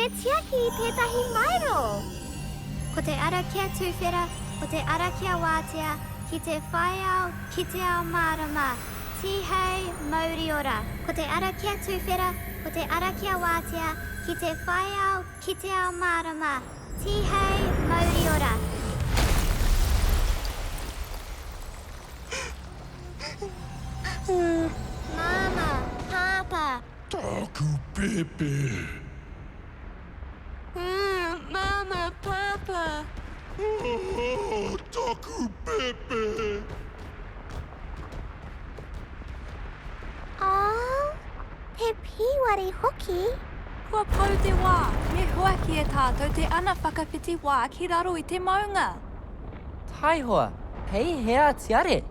Me tiaki i tētahi maero! Ko te ara kia tuwhera, ko te ara kia wātea, ki te whai ao, ki te ao mārama, tīhei mauri ora. Ko te ara kia tuwhera, ko te ara kia wātea, ki te whai ao, ki te ao mārama, tīhei mauri ora. Māmā, Pāpā. Tāku pēpē. Māmā, Pāpā. Tāku pēpē. Oh, te pīwari hoki. Kua pau te wā, me huaki e tātou te ana whakawhiti wā ki raro i te maunga. Taihoa, kei hea Tiare?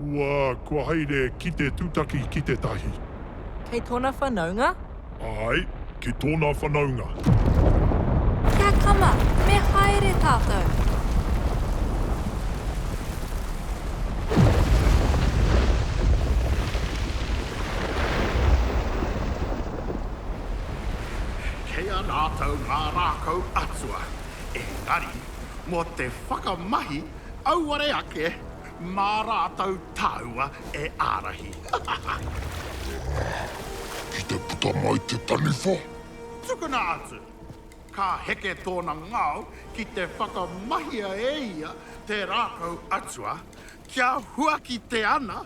Ua, kua haere ki te tutaki ki tetahi. Kei tona whanaunga? Ae, ki tona whanaunga. Kia kama, me haere tatou. Kei a rātou ngā rākau atua, engari mō te whakamahi auare ake mā rātou tāua e ārahi. Ki te puta mai te taniwha. Tukuna atu! Ka heke tōna ngao ki te whakamahia e ia te rākau atua, kia huaki te ana,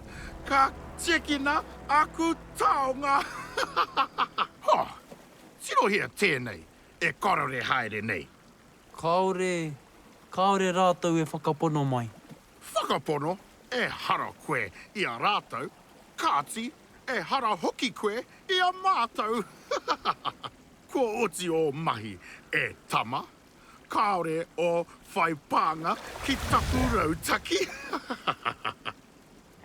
ka tiekina aku taonga! Ho! Tirohia tēnei e karore haere nei! Kāore, kāore rātou e whakapono mai. Whakapono, ehara koe i a rātou, kāti, ehara hoki koe i a mātou. Kua oti ō mahi, e tama. Kāore ō whai pānga ki taku rautaki.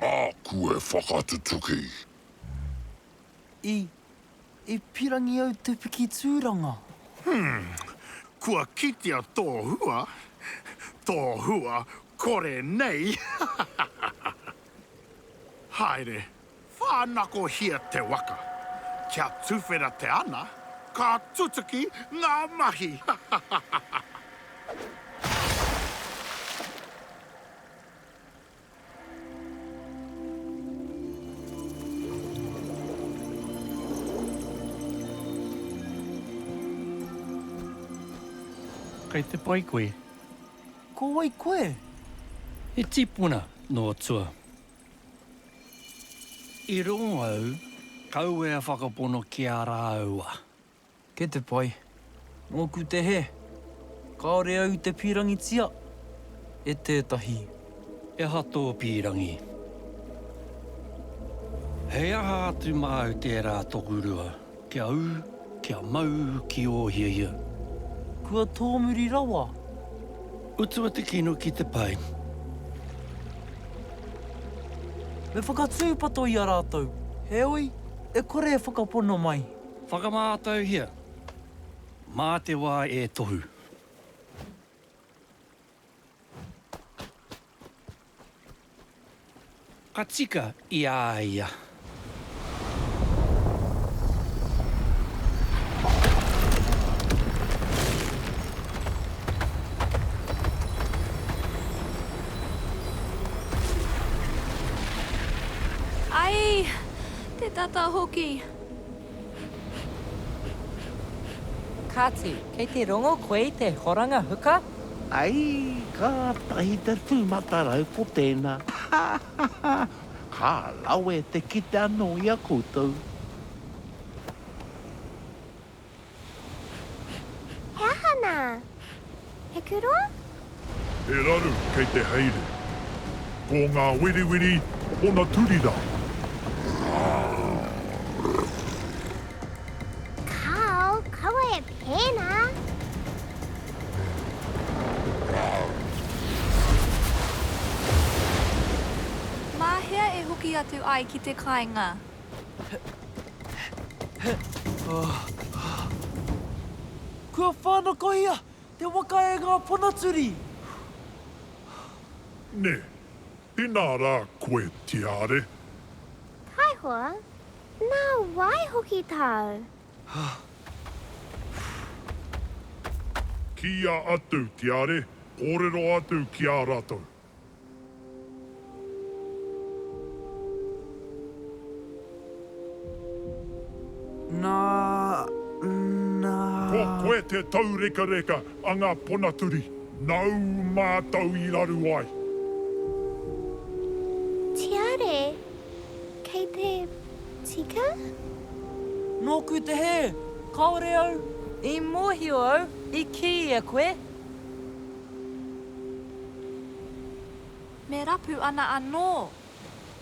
Māku e whakatutuki. I, i pirangi au te piki tūranga. Hmm, kua kitea tō hua, tō hua kore nei. Haere, whānakohia te waka. Kia tuwhera te ana, ka tutuki ngā mahi. Kei te pai koe? Ko wai koe? He tipuna no Atua. I rongo au, kaua e whakapono ki a rāua. Kei te pai. Nōku te hē. Kāore au i te pīrangitia e tētahi. He aha tō pīrangi? Hei aha atu māu tērā tokorua, kia ū, kia mau ki ō hiahia. Kua tōmuri rawa. Utua te kino ki te pai. Me whakatūpato i a rātou, heoi, e kore e whakapono mai. Whakamātauhia, mā te wā e tohu. Ka tika i a ia. Ai, te tata hoki. Kāti, kei te rongo koe i te horanga huka? Ai, kātahi te tūmatarau ko tēnā. Ha, ha, ha! Ka rawe te kite anō i a koutou. He aha nā? He kuroa? He raru kei te haere. Ko ngā wiriwiri ona turi rā. Kāo, kaua e pēnā. Mā hea e hoki atu ai ki te kāinga? Kua whānakohia te waka e ngā ponaturi! Nē, inā rā koe, Tiare. Taihoa, nā wai hoki tāu? Kīia atu, Tiare, kōrero atu ki a rātou. Nā, nā. Ko koe te taurekareka a ngā ponaturi, nāu mātou i raru ai. Tiare, kei te tika? Nōku te hē, kāore au. I mōhio au, i kīia koe. Me rapu ana anō.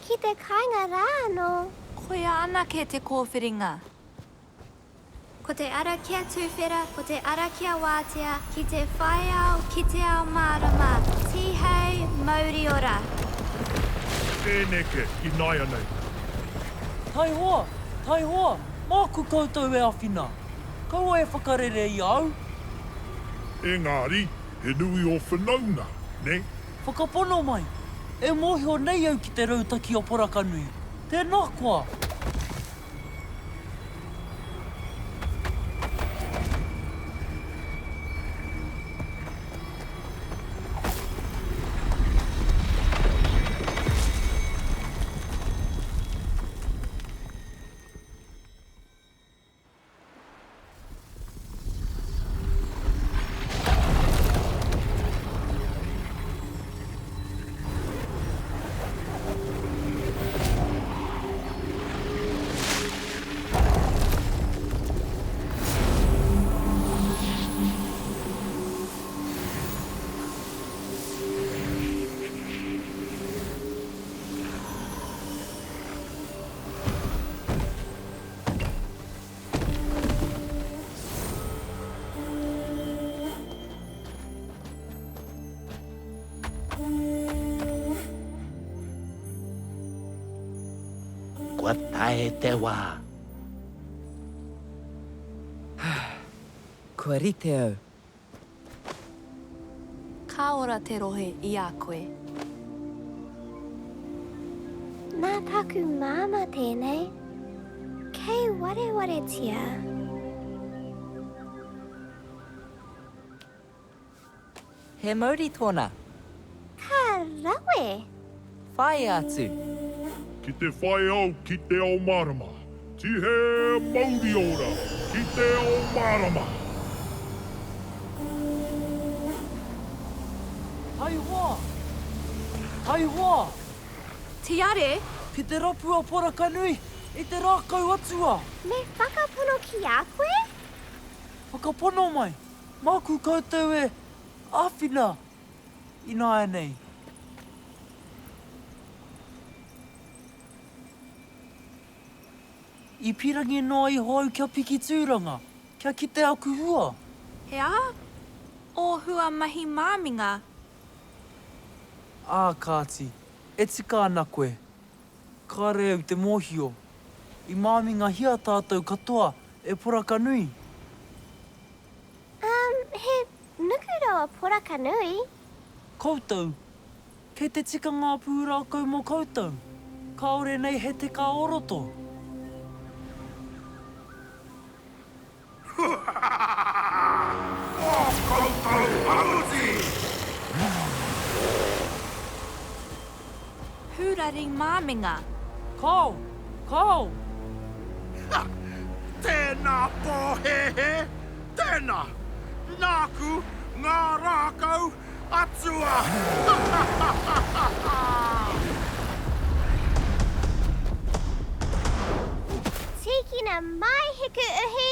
Ki te kāinga rā anō. Koia anake te kōwhiringa. Ko te ara kia tuwhera, ko te ara kia wātea, ki te whai ao, ki te ao mārama, tīhei mauri ora. E neke ināianei. Taihoa, taihoa, māku koutou e awhina. Kaua e whakarere i a au. Engari, he nui ō whanaunga, nē? Whakapono mai, e mōhio nei au ki te rautaki o Porakanui. Tēnā koa! Kua tae te wā. Kua rite au. Ka ora te rohe i a koe. Nā taku māmā tēnei. Kei warewaretia. He mauri tōna. Ka rawe! Whāia atu. Ki te whai au ki te ao mārama. Tihe mauri ora ki te ao mārama! Taihoa! Taihoa! Tiare! Ki te rapu a Porakanui i te rākau atua! Me whakapono ki a koe? Whakapono mai! Māku koutou e āwhina ināianei. I pīrangi noa iho au kia piki tūranga, kia kite aku hua. He aha ō hua mahi māminga? Ā kāti, e tika ana koe. Kāre au te mōhio. I māmingahia tātou katoa e Porakanui. Um, he nuku rawa poraka nui. Koutou. Kei te tika ngā pūrākau mō koutou. Kāore nei he teka o roto. Ō koutou hamuti! Hurari māminga. Kao! Kao! Ha! Tēnā pōhēhē! Tēnā! Nāku ngā rākau atua! Ha ha ha ha ha! Tīkina mai hiku uhi!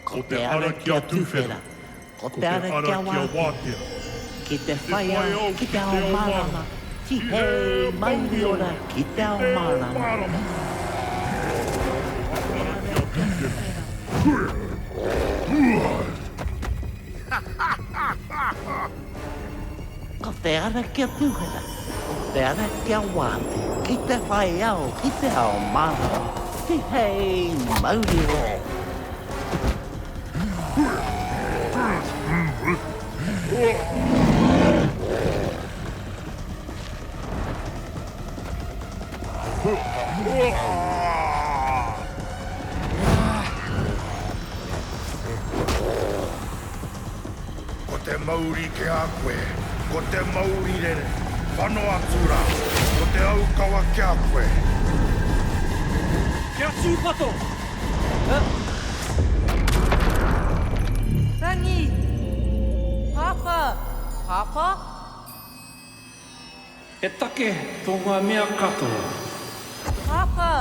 Ko te ara kia tuwhera, ko te ara kia wātea, ki te whai ao, ki te ao mārama. Tihei mauri ora ki te ao mārama. Ko te ara kia tuwhera, ko te ara kia wātea, ki te whai ao, ki te ao mārama. Tihei mauri ora. Ko te mauri ki a koe, ko te mauri rere, whano atu rā, ko te aukawa ki a koe. Kia tūpato! Rangi! Pāpā! Pāpā? He take tō ngā mea katoa. Pāpā!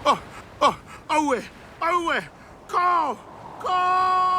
Oh, oh, aue, aue, kao, kao!